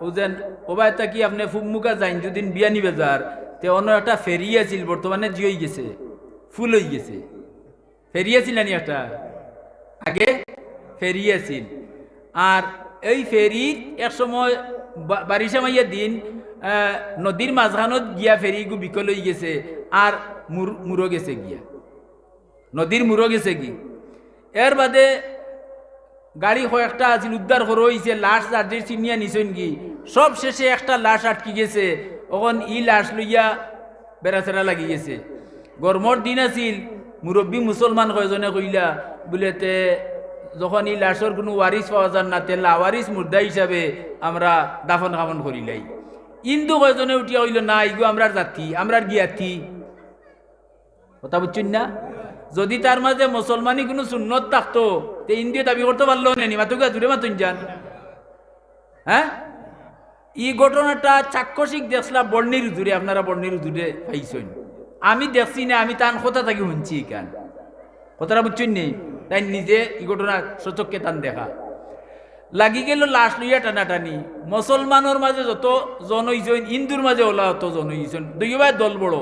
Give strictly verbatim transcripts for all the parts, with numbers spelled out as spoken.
অউ যেন, ওবায় থাকি আপনে ফুমুকা যাইন যুদিন বিয়ানীবাজার, তে অনো একটা ফেরি আছিল, বর্তমানে জি অইগেছে, ফুল অইগেছে। ফেরি আছিল নানি একটা? আগে ফেরি আছিল। আর এই ফেরিত এক সময় বা-, বারিশ হামাইয়া দিন, আহ, নদীর মাঝখানত গিয়া ফেরিগু বিকল অইগেছে, আর মুর-, মুরো গেছে গিয়া। নদীর মুরো গেছে গি। এর বাদে গাড়ি কয়েকটা আছিল, উদ্ধার করা অইছে, লাশ যার যার চিনিয়া নিছইন গি। সব শেষে একটা লাশ আটকি গেছে, অখন ই লাশ লইয়া বেড়াছেড়া লাগি গেছে। গরমর দিন আছিল, মুরব্বী মুসলমান কয়জনে কইলা, বুলে, "তে যখন ই লাশর কুনু ওয়ারিস পাওয়া যার না, তে লাওয়ারিস মুর্দা হিসাবে আমরা দাফন কাফন করিলাই।" হিন্দু কয়জনে উঠিয়া কইল, "না, ইগু আমরার জাতি, আমরার জ্ঞাতি।" কথা বুঝছইন না? যদি তার মাঝে মুসলমানি কুনু সুন্নত থাকতো, তে হিন্দুয়ে দাবি করতো পারলো নে নি? মাতুক্কা, জুরে মাতইন যান। হ্যাঁ? ই ঘটনাটা চাক্ষুষিক দেখছিলা বর্ণির হুজুরে, আপনারা বর্ণির হুজুরে পাইছইন। আমি দেখছি না, আমি তান কথা থাকি হুনছি ইখান। কথাটা বুঝছইন নি? তাইন নিজে ই ঘটনা স্বচক্ষে তান দেখা। লাগি গেল লাশ লইয়া টানাটানি। মুসলমানর মাঝে যত জন অইছইন, হিন্দুর মাঝে অলা অত জন অইছইন। দুইওবায় দল বড়।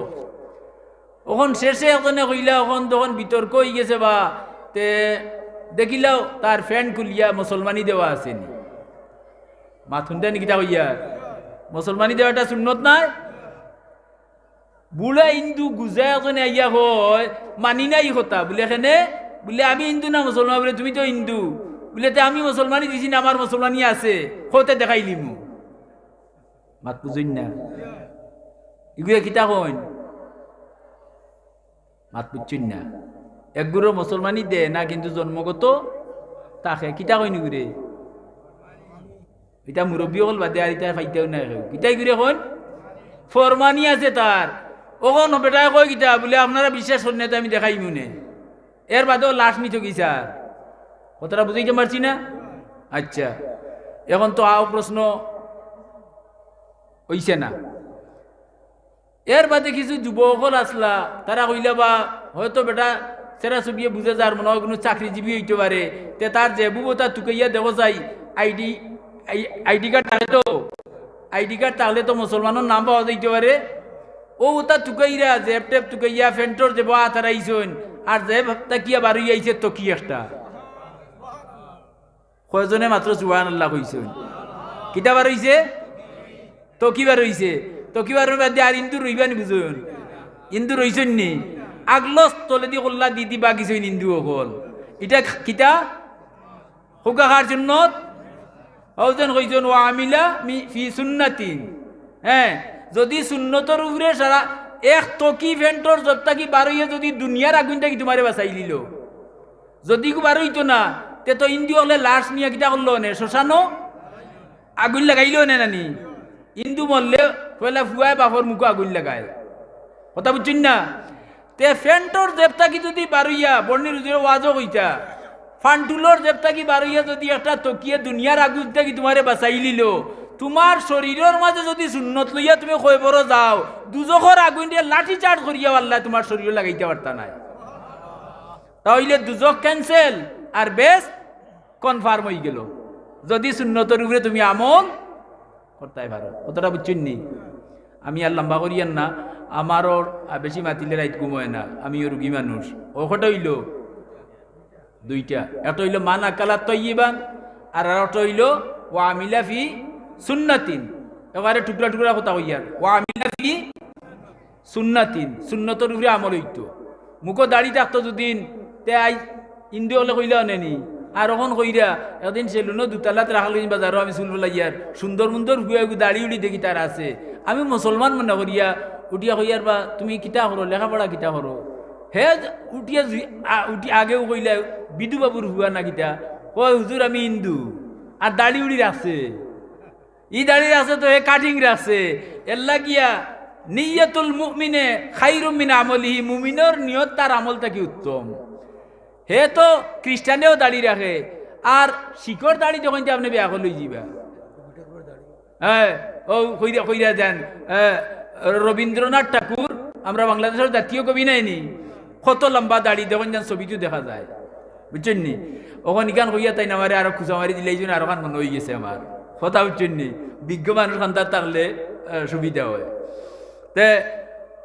অখন শেষে একজনে কইলা, অখন যখন বিতর্ক অইগেছে বা, তে দেখিলাও তার প্যান্ট খুলিয়া মুসলমানি দেওয়া আছে নি। মাত হুনতা নি কিতা কইয়ার? মুসলমানি দেওয়াটা সুন্নত নায়? বুড়া হিন্দু গুজা একজনে আইয়া কয়, "মানি না ই কথা।" বুলে, "কেনে?" বুলে, "আমি হিন্দু না মুসলমান।" বুলে, "তুমি তো হিন্দু।" বুলে, "তে আমি মুসলমানি দিছি না, আমার মুসলমানি আছে, কও তে দেখাইলিমু।" মাত বুঝইন না? ইগুয়ে কিতা কইন? মাত বুঝছইন না? একগুরে মুসলমানি দেয় না, কিন্তু জন্মগত থাকে। কিতা কইন ইগুরে? ইতা মুরব্বি অকল বাদে আর ইতা পাইতাও না কেউ। কিতা ইগুরে কইন? ফরমানি আছে তার। অখন বেটায় কয় কিতা? বুলে, "আপনারা বিশ্বাস করইন না, তে আমি দেখাইমু নে।" এর বাদেও লাশ নিতো গি স্যার? কথাটা বুঝাইতে পারছি না? আচ্ছা, অখন তো আও প্রশ্ন অইছে না। এর বাদে কিছু যুবক অকল আছলা, তারা কইলা বা হয়তো বেটা চেহারা ছবিয়ে বুঝা যার মনে অয় কুনু চাকরিজীবী অইতো পারে, তে তার জেবু অতা তুকাইয়া দেখো চাই, আইডি, আই-, আইডি কার্ড থাকলে তো, আইডি কার্ড থাকলে তো মুসলমানর নাম পাওয়া যাইতো পারে। অউ অতা তুকাইরা, জেব টেব তুকাইয়া, প্যান্টর জেবো আত হারাইছইন, আর জেব থাকিয়া বারইয়া আইছে তকি একটা। কয়জনে মাত্র সুবহানাল্লাহ কইছইন? কিতা বারইছে? তকি বারইছে। তকি বারর বাদে আর হিন্দু রইবা নি বুঝইন? হিন্দু রইছইন নি? আগলস তলেদি কল্লা দি দি বাগিছইন হিন্দু অকল। ইটা কিতা? কউক্কা কার সুন্নত? অউ যেন কইছইন, "ওয়া আমিলা মি-, ফি সুন্নাতিন।" হ্যাঁ, যদি সুন্নতর উপরে সারা এক তকি প্যান্টর জেব থাকি বারইয়া যদি দুনিয়ার আগুইন থাকি তুমারে বাচাইলিলো, যদি ইগু বারইতো না, তে তো হিন্দু অকলে লাশ নিয়া কিতা করলো অনে? শ্মশানো আগুইন লাগাইলো অনে নানি? হিন্দু মরলে পয়লা ফুয়ায় বাপর মুখো আগুইন লাগায়। কথা বুঝছইন না? তে প্যান্টর জেব থাকি যদি বারইয়া, বর্ণির হুজুরে ওয়াজও কইতা, ফান্টুলর জেব থাকি বারইয়া যদি একটা তকিয়ে দুনিয়ার আগুইন থাকি তুমারে বাচাইলিলো, তুমার শরীরর মাঝে যদি সুন্নত লইয়া তুমি কয়বরো যাও, দুজখর আগুইনরে লাঠি চার্জ করিয়াও আল্লায় তুমার শরীরো লাগাইতা পারতা নায়। তা অইলে দুজখ cancel আর বেহেস্ত confirm অইগেলো, যদি সুন্নতর উপরে তুমি আমল করতায় পারো। কথাটা বুঝছইন নি? আমি আর লম্বা করিয়ার না, আমারও আর বেশি মাতিলে রাইত ঘুম অয় না, আমিও রুগী মানুষ। অউ কথা অইলো দুইটা, একটা অইলো মান আকালা তৈয়িবান, আর একটা অইলো ওয়া আমিলা ফি সুন্নাতিন। একেবারে টুকরা টুকরা কথা কইয়ার, ওয়া আমিলা ফি সুন্নাতিন, সুন্নতর উপরে আমল অইতো। মুখো দাড়ি থাকতো যুদিন, তে আইজ হিন্দু অকলে কইলা অনে নি। আর অখন কইরা, একদিন সেলুনো দুতালাত রাখাল গঞ্জ বাজারো আমি চুল ফলাইয়ার, সুন্দর মুন্দর ফুয়া এগু দাড়ি উড়ি দেখি তার আছে। আমি মুসলমান মনে করিয়া উঠিয়া কইয়ার বা, "তুমি কিতা করো, লেখাপড়া কিতা করো?" হে উঠিয়া জুই-, আ-, উঠি আগেউ কইলা, "বিধু বাবুর ফুয়া না কিতা?" কয়, "হুজুর, আমি হিন্দু।" আর দাড়ি উড়ি রাখছে। ই দাড়ি রাখছে তো হে cutting রাখছে। এরলাগিয়া নিয়তুল মুমিনে খাইরুম মিন আমলিহি, মুমিনর নিয়ত তার আমল থাকি উত্তম। হে তো খ্রিস্টানেও দাড়ি রাখে, আর শিখর দাড়ি দেখইন তে আপনে বেআক্কল অইযিবা। হ্যাঁ, অউ কইরা, কইরা যান, হ্যাঁ, রবীন্দ্রনাথ ঠাকুর, আমরা বাংলাদেশর জাতীয় কবি নায় নি, কত লম্বা দাড়ি দেখইন যান, ছবিত দেখা যায়, বুঝছইন নি? অখন ইখান কইয়া তাইন আমারে আরো খুচা মারি দিলা, ইজন্য আরোখান মনো অইগেছে আমার। কথা বুঝছইন নি? বিজ্ঞ মানুষ খান্দাত থাকলে, আহ, সুবিধা অয়। তে,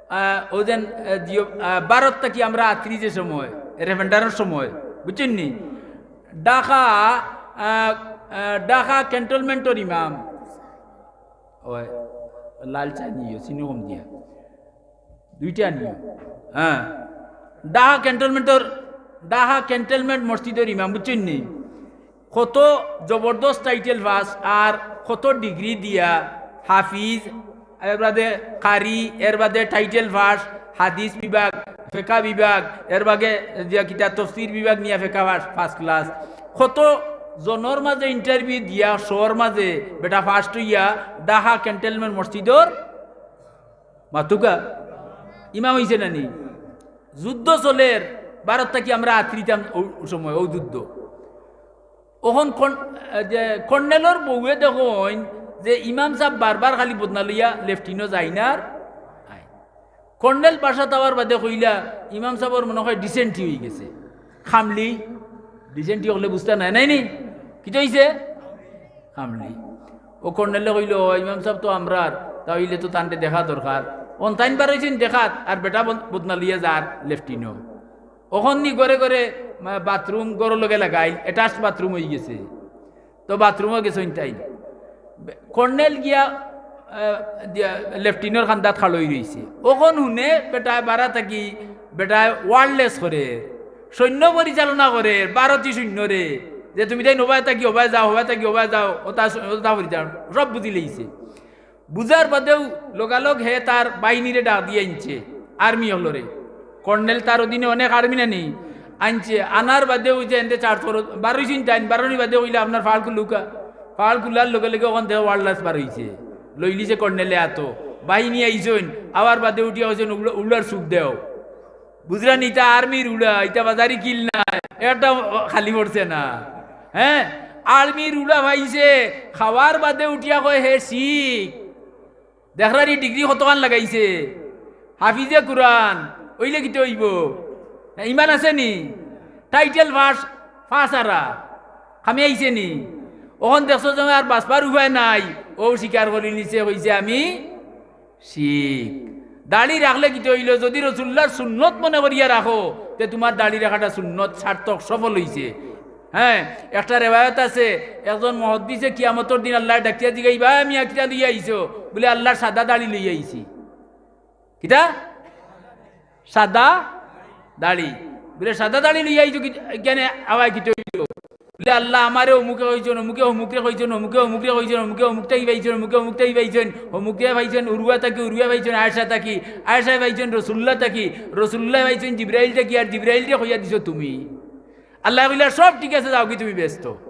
আহ, ও যেন, আহ, জিও, আহ, ভারত থাকি আমরা আত্রি যে সময়, রেফারেন্ডামর সময়, বুঝছইন নি? ঢাকা, আহ, আহ, ঢাকা ক্যান্টনমেন্টর ইমাম, ওই, লাল চা নিও, চিনি কম দিয়া। দুইটা নিও। হ্যাঁ। ঢাকা ক্যান্টনমেন্টর, ঢাকা ক্যান্টনমেন্ট মসজিদর ইমাম, বুঝছইন নি? কত জবরদস্ত টাইটেল পাস আর কত ডিগ্রি দিয়া হাফিজ, এর বাদে কারি, এর বাদে টাইটেল পাস, হাদিস বিভাগ, ফেকা বিভাগ, এর বাদে যে কিতা তফসির বিভাগ নিয়া ফেকা পাস, ফার্স্ট ক্লাস। কত জনর মাঝে ইন্টারভিউ দিয়া, শোর মাঝে বেটা ফার্স্ট অইয়া ঢাকা ক্যান্টনমেন্ট মসজিদর মাতুকা ইমাম অইছে না নি? যুদ্ধ চলের, ভারত থাকি আমরা আত্রিতাম ও সময়, ও যুদ্ধ। অখন কর্ন-, এ, যে কর্নেলর বউয়ে দেখইন যে ইমাম সাব বারবার খালি বদনা লইয়া লেফটিনো যাইন আর আইন। কর্নেল বাসাত আওয়ার বাদে কইলা, "ইমাম সাবর মনে হয় ডিসেন্ট্রি অইগেছে।" খামলি, ডিসেন্ট্রি অকলে বুঝতা নায়, নায় নি? কিতা অইছে? খামলি। ও কর্নেলে কইলো, "ও ইমাম সাব তো আমরার, তা অইলে তো তানরে দেখা দরকার।" অন তাইন বারইছইন দেখাত, আর বেটা বদ-, বদনা লইয়া যার লেফটিনো। অখন নি ঘরে ঘরে, মা, বাথরুম ঘরর লগে লাগাইল, অ্যাটাচড বাথরুম অইগেছে। তো বাথরুমও গেছইন তাইন। বে-, কর্নেল গিয়া, আহ, দিয়া, লেফটিনোর খান্দাত খাড়ই রইছে। অখন হুনে বেটায় বারা থাকি, বেটায় ওয়ার্ডলেস করের, সৈন্য পরিচালনা করের, ভারতী সৈন্যরে, যে তুমি তাইন হবায় থাকি হবায় যাও, হবায় থাকি হবায় যাও, ওটা স-, ওটা পরিচালনা, সব বুঝিলাইছে। বুঝার বাদেউ লগালগ হে তার বাহিনীরে ডাক দিয়া আনছে, আর্মি অকলরে। কর্নেল তার অধীনে অনেক আর্মি নানি আনছে, আনার বাদেউ যে এনতে চার থর বারইছইন তাইন, বারনির বাদে কইলা, "আপনার ফাল খুলুকা।" ফাল খুলার লগে লগে অখান থাকি ওয়ার্ডলেস বারইছে, লইলিছে কর্নেলে আতো। বাহিনী আইছইন, আওয়ার বাদে উঠিয়া কইছইন, "উড়া-, উড়ার সুখ দেও।" বুঝরা নি, ইতা আর্মির উড়া, ইতা বাজারি কিল নায়, একটা খালি পড়ছে না। হ্যাঁ, আর্মির উড়া পাইছে, খাওয়ার বাদে উঠিয়া কয়, "হে শিখ, দেখরানি ডিগ্রি কতখান লাগাইছে, হাফিজে কুরআন, অইলে কিতা অইবো? ইমান আছে নি? টাইটেল পাস, পাস আরা, কামে আইছে নি?" অখন দেখছো যে আর বাঁচবার উপায় নাই, ও স্বীকার করিলিছে, কইছে, "আমি শিখ।" দাড়ি রাখলে কিতা অইলো? যদি রসুল্লাহর সুন্নত মনে করিয়া রাখো, তে তুমার দাড়ি রাখাটা সুন্নত সার্থক, সফল অইছে। হ্যাঁ, একটা রেওয়ায়ত আছে, একজন মুহাদ্দিসে কিয়ামতর দিন আল্লাহরে ডাকিয়া জিগাইবা, "মিয়া, কিতা লইয়া আইছো?" বুলে, "আল্লাহর সাদা দাড়ি লইয়া আইছি।" কিতা? সাদা দাড়ি। বুলে, "সাদা দাড়ি লইয়া আইছো কি-, কেনে আওয়ায় কিতা অইলো?" বুলে, "আল্লাহ, আমারে অমুকে কইছইন, অমুকে অমুকরে কইছইন, অমুকে অমুকরে কইছইন, অমুকে অমুকটাই পাইছইন, অমুকে অমুকটাই পাইছইন, অমুকে পাইছইন উরুয়া থাকি, উরুয়া পাইছইন আয়েশা থাকি, আয়েশায় পাইছইন রসুল্লাহ থাকি, রসুল্লাহ পাইছইন জিব্রাইল থাকি, আর জিব্রাইলরে কইয়া দিছো তুমি। আল্লাহ কইলা, 'সব ঠিক আছে, যাওগি তুমি বেহেস্তো।'"